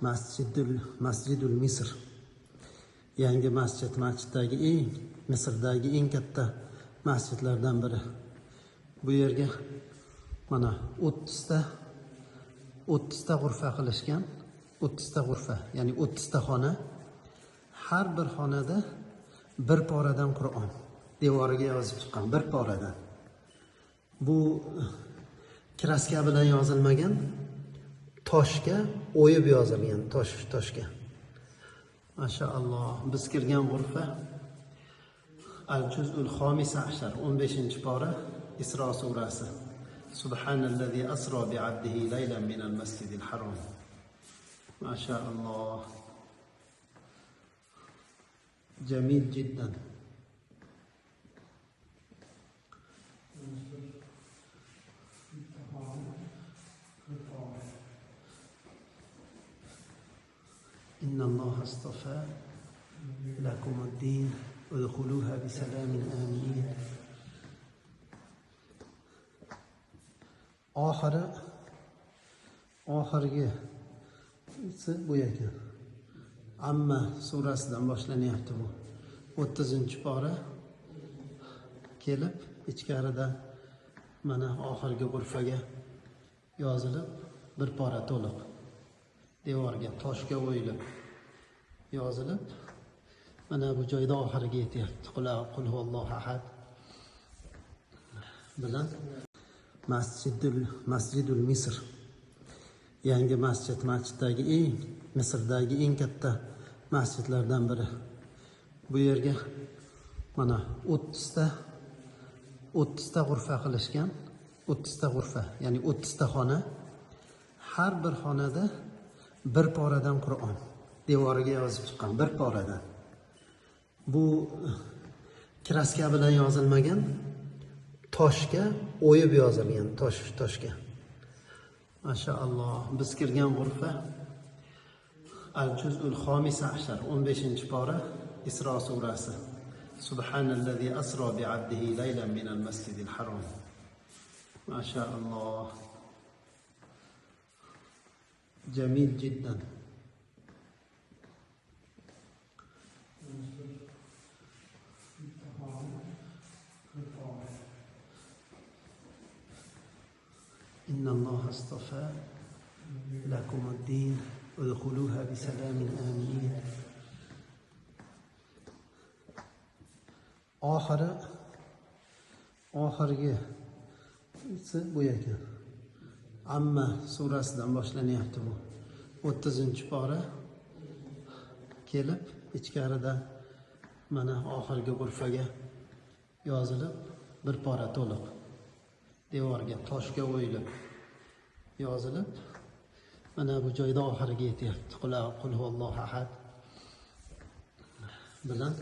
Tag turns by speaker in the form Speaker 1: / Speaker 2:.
Speaker 1: Masjidul Misr. Yangi masjid, masjiddagi eng, Misrdagi eng katta masjidlardan biri. Bu yerga mana 30 ta g'urfa qilishgan. 30 ta g'urfa, ya'ni 30 ta xona. Har bir xonada bir poradan Qur'on devoriga yozib chiqqan, bir poradan. Bu kraska bilan yozilmagan, toshga o'yib yozilgan, toshga. Mashaalloh, biz kirgan g'urfa Al-Juz'ul Xomis ashar, 15-pora, Isro surasi. Subhanallazi asro bi 'abdihi laylan minal masjidil harom. Mashaalloh. Jamil jiddan. إن الله اصطفى لكم الدين ادخلوها بسلام آمنين. Oxirgisi bu ekan. Amma surasidan boshlanyapti bu. 30-pora kelib ichkarida mana oxirgi g'urfaga yozilib bir pora to'liq devorga, toshga o'yilib yozilib mana bu joyda oxiriga yetyapti. Qul huvallohu ahad bilan Masjidul Misr. Yangi masjid, masjiddagi eng, Misrdagi eng katta masjidlardan biri. Bu yerga mana 30 ta g'urfa qilishgan. 30 ta g'urfa, ya'ni 30 ta xona. Har bir xonada bir poradan Qur'on devoriga yozib chiqqan, bir poradan. Bu kraska bilan yozilmagan, toshga o'yib yozilgan, toshga. Mashaalloh, biz kirgan g'urfa Al-Juz'ul Xomis ashar, 15-pora, Isro surasi. Subhanallazi asro bi 'abdihi laylan minal masjidil harom. Mashaalloh. Jamil jiddan. إن الله اصطفى لكم الدين ادخلوها بسلام آمنين. Oxirgisi bu ekan. Amma surasidan boshlanyapti bu. 30-pora kelib ichkarida mana oxirgi g'urfaga yozilib bir pora to'liq devorga, toshga o'yilib yozilib mana bu joyda oxiriga yetyapti. Qul huvallohu ahad bilan.